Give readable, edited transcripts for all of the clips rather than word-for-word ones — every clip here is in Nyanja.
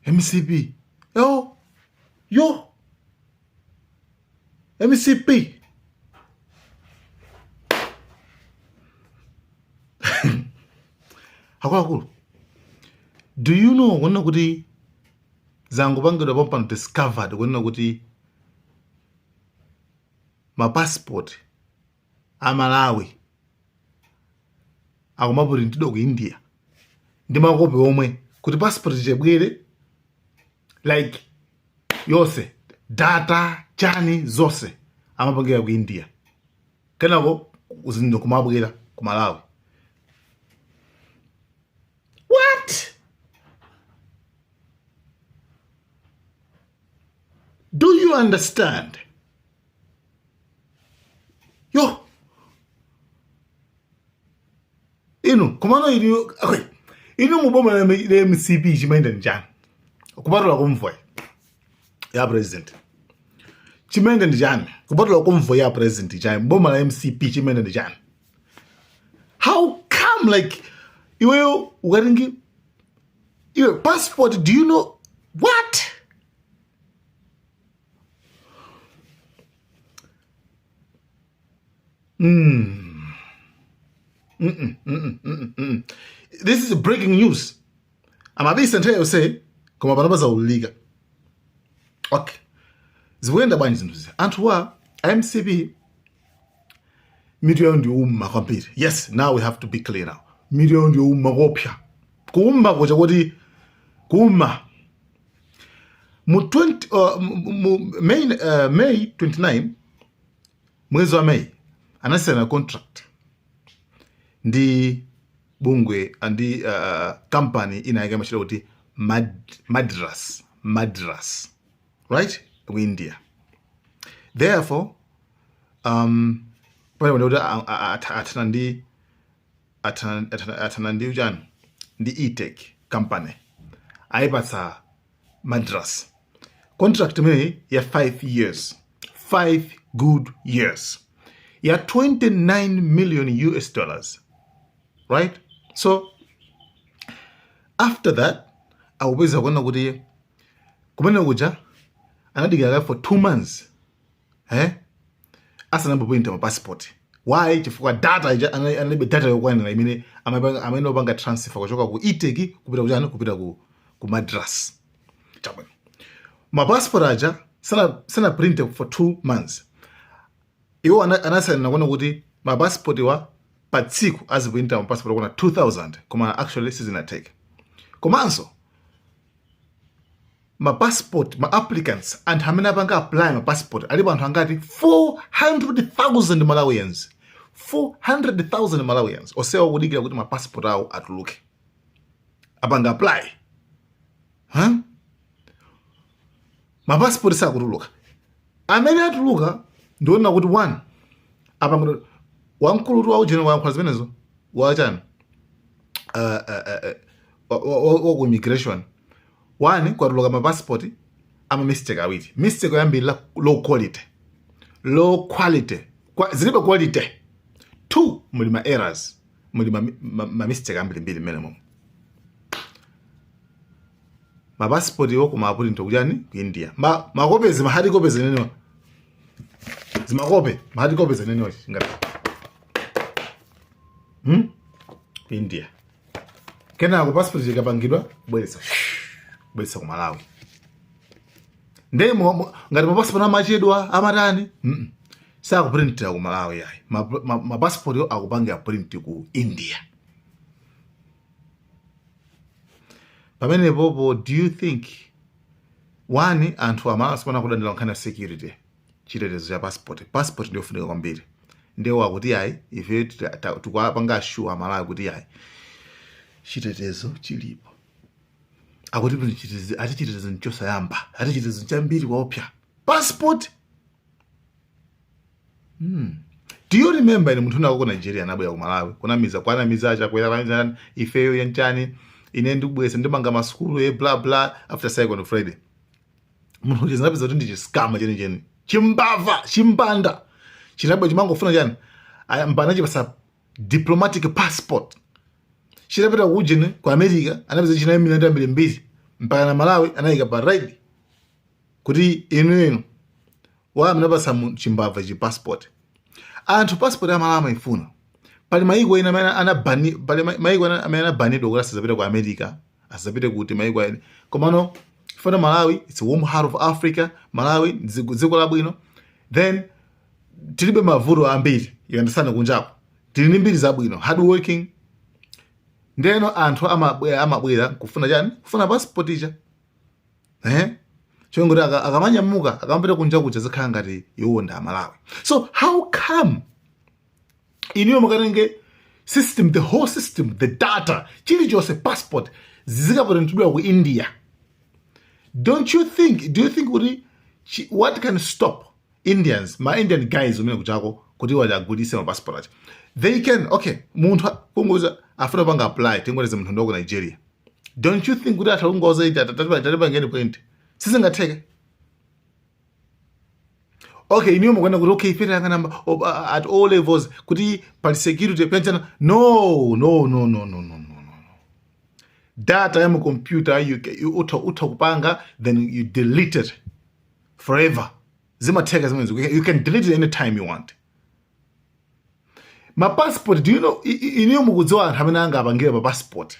MCP, yo yo, MCP. Akuluakulu, do you know kunena kuti zangopangidwa pompano discovered kunena kuti mapassport a Malawi akumapurintidwa ku India ndi makope omwe, kuti passport ibwere like yonse, data chani zonse amapangira ku India, kenako zinthu kumabwera ku Malawi? What do you understand? Yo, inu, komano inu, okay, inu muboma la MCP chimayenda ndi chani kupatula convoy ya president? Chimayenda ndi chani kupatula convoy ya president? Chani boma la MCP chimayenda ndi chani? How come, like, iweyo ukatenga iwe passport? Do you know what? This is breaking news. Amabisa nthawi yonse, koma pano pazaululika. Okay, zikuyenda bwanji zinthuzi? Anthuwa MCP mitu yawo ndiyouma kwambiri. Yes, now we have to be clear now. Mitu yawo ndiyouma kopsa, kuuma kucha kuti kuuma. Mu 20, mu May 29, mwezi wa May, anasaina contract ndi bungwe ndi company ina yake amachita kuti Madras, right, ku India. Therefore pamene kuti athana ndi chani, ndi Etech company, ayipatsa Madras contract imeneyi ya 5 years, 5 good years, ya 29 million US dollars, right? So after that akupeza kuona kuti kumene kuja anadikira for 2 months asanayambe kuprinta mapassport. Why? Chifukwa data ija analibe data yokwanira imene amene opanga transfer kuchoka ku Etech kupita kuchani, kupita ku Madras. Chabwino, mapassport aja sana print for 2 months. Iwo anasainira kuona kuti mapassport wa pa tsiku aziprinta mapassport okwana 2000, koma actually sizinatheke. Komanso mapassport, ma applicants, anthu amene apanga apply mapassport alipo anthu angati? 400,000 Malawians, 400,000 Malawians osewa kudikira kuti mapassport awo atuluke, apanga apply, huh? Mapassport sakutuluka. Amene atuluka ndiona kuti one apanga wamkulu tu waujeni wayankhula zimenezo wachani, wa ku immigration. One, kwatuluka mapassport ama mistake awiri. Mistake yoyambirira, low quality, low quality, zilibe quality. Two, muli ma errors, muli ma mistake ambirimbiri mmene momwe mapassport iwo koma aprinta kuchani, ku India. Makope, ma hard copies nenewa, zimakope, ma hard copies nenewa ngati Ku India. Kenako passport ikapangidwa, kubweretsa ku Malawi. Ndiye ngati mapassport amachedwa amatani? Sakuprintira ku Malawi yayi. Mapassport yo akupangira print ku India. Pamenepopo, do you think one, anthu Amalawi sipana kudandaula nkhani ya security, chitetezo cha passport? Passport ndiyofunika kwambiri. Ndiye wakuti yayi, ife tikuwapanga assure Amalawi kuti yayi, chitetezo chilipo. Akuti pano chitetezo, ati chitetezo nchosayamba, ati chitetezo nchambiri kwaopsa. Passport. Do you remember ine munthu unako ku Nigeria anabwera ku Malawi kunamiza, kwanamiza Chakwera, kwanamiza ifeyo yanchani, ine ndikubwesa ndimanga masukulu e bla bla. After Cyclone Freddy, munthu uja zinapeza kuti ndi chiscammer chenicheni, chimbava, chimbanda. Chinabwera chimangofuna chani, mpana chipasa diplomatic passport. Chitapita kujeni ku America anapeza china milandu ambirimbiri. Mpaka na Malawi anayika pa red kuti inu inu wa munapasa chimbava chi passport. Anthu passport ya Malawi amaifuna. Pali maiko ena amene anabani, pali maiko ena amene anabanidwa kuti asazapite ku America, asazapite kuti maiko ena. Komano fana Malawi, it's a warm heart of Africa. Malawi dziko labwino, then tilibe mavuto ambiri, you understand? Kunjako tili ndi mbiri zabwino, hard working. Ndeno anthu amabwera kufuna chani? Kufuna passport ija, eh, chongoti akamanyamuka akamapita kunja kuja zikhala ngati iwo ndi Amalawi. So how come inuyo mukatenge system, the whole system, the data, chilichonse, passport zizikaprintidwa ku India? Don't you think, do you think kuti what can stop Indians, ma Indian guys umene kuchako, kuti wali agulise ma passport aja? They can. Okay, munthu kungoza afuna panga apply, tingoleze munthu ndoko Nigeria, don't you think kuti atha kungoza iti tatipangeni print? Sizingatheke. Okay, iniyo mukuona kuti okay, ife tayang'ana at all levels kuti pali security penchana. No, no, no, no, no, no, no, no. Data ya mu computer you utha kupanga, then you delete it forever. Zimatheka zimenezo. You can delete it anytime you want. Ma passport, do you know, iniyo mukudziwa anthu amene angapangire pa passport?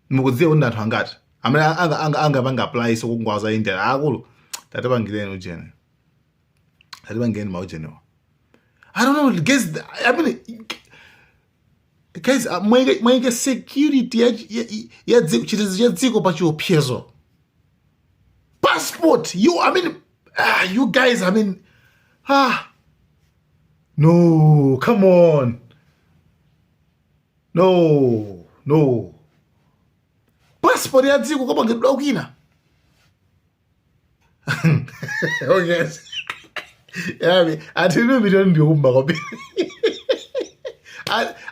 Mukudziwa kuti anthu angati amene angapanga apply? So kungwaza India, akulu, tatipangireni ujene, tatipangireni maujenewa. I don't know, guys. I mean, guys, mwayike security ya dziko, chitetezo cha dziko pa chiopsezo. Passport, you, I mean, ah, you guys, I mean, ah, no, come on, no, no, passport ya dziko kapangidwa kwina. Okay, yani anthu inu ndiumba kwambiri.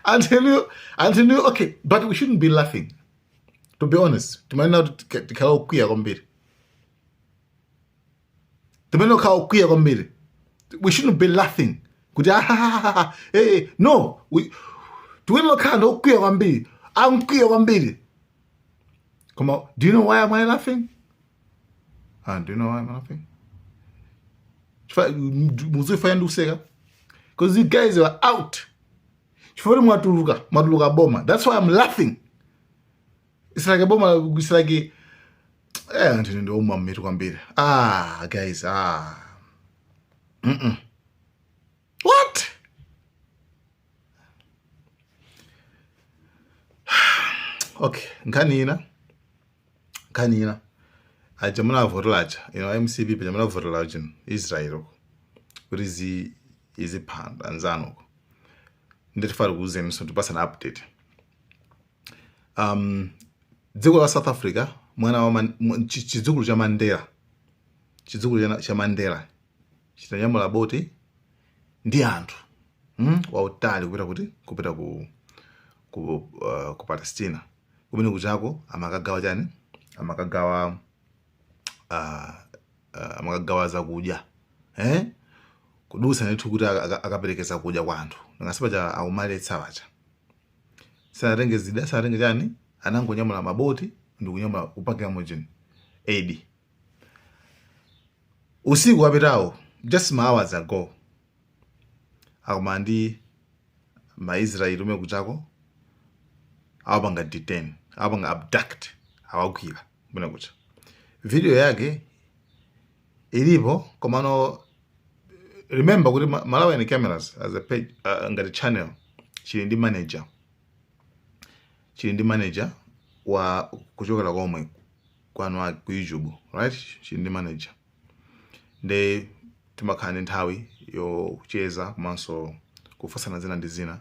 Anthu inu, okay, but we shouldn't be laughing, to be honest. Timanena kuti tikhala okwiya kwambiri, timene kukhala okwiya kwambiri. We shouldn't be laughing kuti ah, hey, no, we tiwenera kukhala ndi okwiya kwambiri, amkwiya kwambiri. Koma do you know why am I laughing? Ah, do you know why I'm laughing? Muzifaya ndikuseka because you guys are out. Chifukwa mwatuluka, mwatuluka boma. That's why I'm laughing. It's like a boma, it's like a, eh, anthu ndi omwe mmitu kwambiri. Ah, guys, ah, What? Okay, nkhani ina, nkhani ina, aja munavotera aja, MCP paja munavotera aja Israel uko kuti izipha anzanu uko. Nditifari kuuzeni, so tipasana update. Dziko la South Africa, mwana wa chidzukulu cha Mandela, chidzukulu cha Mandela chitanyamula boti ndi anthu, wautali kupita kuti? Kupita ku Palestina. Kumene kuchako amakagawa chani? Amakagawa zakudya, eh? Kudusa ndithu kuti akapereke zakudya kwa anthu. Ngasipacha akumaletsa pacha, sanatenge zida, sanatenge chani, anangonyamula maboti ndi kunyamula kupakira mojini aid. Usiku wapitawo, just some hours ago, akumana ndi Maisraeli umene kuchako, awapanga detain, awapanga abduct, awagwira kumene kucha. Video yake ilipo. Komano remember kuti Malawian Cameras as a page, ngati channel, chili ndi manager, chili ndi manager wa kuchokera komwe kwanu ku YouTube, right? Chili ndi manager, nde timakhala ndi nthawi yocheza komanso kufunsana zina ndi zina,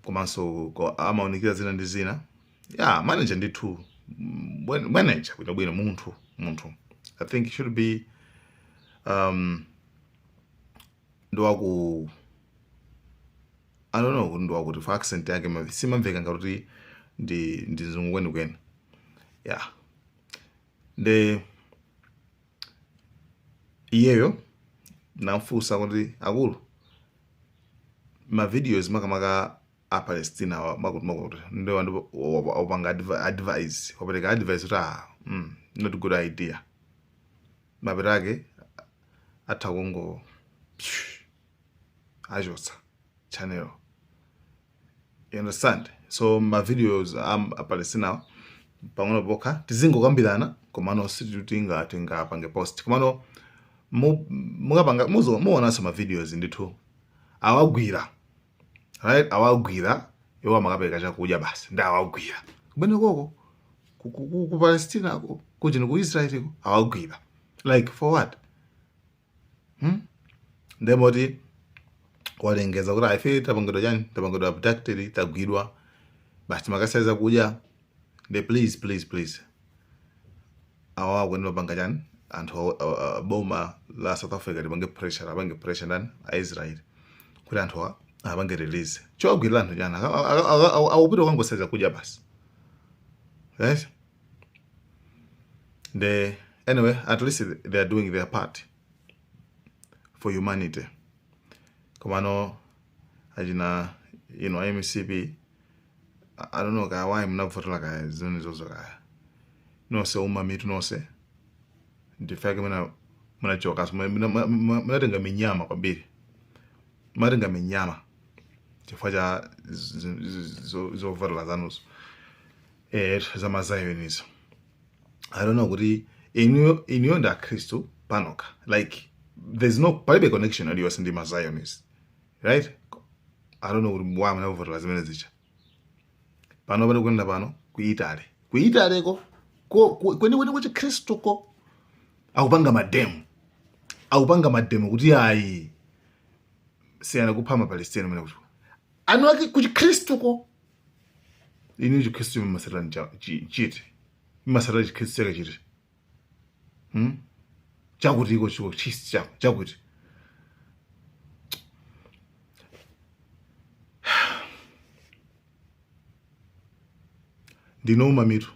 komanso amaonikira zina ndi zina. Ya manager ndithu, manager bwinobwino, munthu I think should be ndiwaku, I don't know kuti ndiwakuti, for accent yake simamveka ngati kuti ndi mzungu kwenikweni. Yeah, nde iyeyo namfunsa kuti akulu, ma videos makamaka A Palestina makuti makuti ndi anthu wapanga advice, wapereka advice kuti ah, not good idea. Mapeto ake atha kungo achotsa channel, you understand? So ma videos a Palestina pang'ono pokha tizingokambirana, komano sititinga tingapange post, komano mukapanga muonanso ma videos ndithu. Awagwira, right? Awagwira iwo amakapereka chakudya basi, ndi awagwira kumene koko ku Palestina ko, kuchini, ku Israel ko, awagwira. Like for what, Ndemoti walengeza kuti ife tapangidwa chani, tapangidwa abducted, tagwidwa basi, timakasaya zakudya. Nde please, please, please, awa akuyenera kupanga chani? Anthu boma la South Africa lipange pressure, apange pressure ndani? A Israel, kuti anthu awa apange release. Chowagwirira anthu chani? Akupita kukangosaya zakudya basi, right? The anyway, at least they are doing their part for humanity. Komano achina MCP, I don't know kaya why munavotera kaya zimene zozo, kaya nonse umamitu nonse ndifake muna munachoka, munatenga minyama kwambiri, munatenga minyama chifukwa cha zovotera zanuzo, zamazayonizo. I don't know kuti inuyo ndi akhristu panoka, like there's no, palibe connection iliyonse ndi mazionist, right? I don't know kuti why munavotera zimene zicha. Pano pali kuyenda pano ku Italy, ku Italy ko kwenikweni ku chikhristu ko akupanga mademo, akupanga mademo kuti ayi, siyana kupha mapalestina mene kuti anu ake ku chikhristu ko. Inu chikhristu mumasatira chiti? Mumasatira chikhristu chake chiti, Chakuti iko chiko chikhristu chako chakuti ndinouma mitu.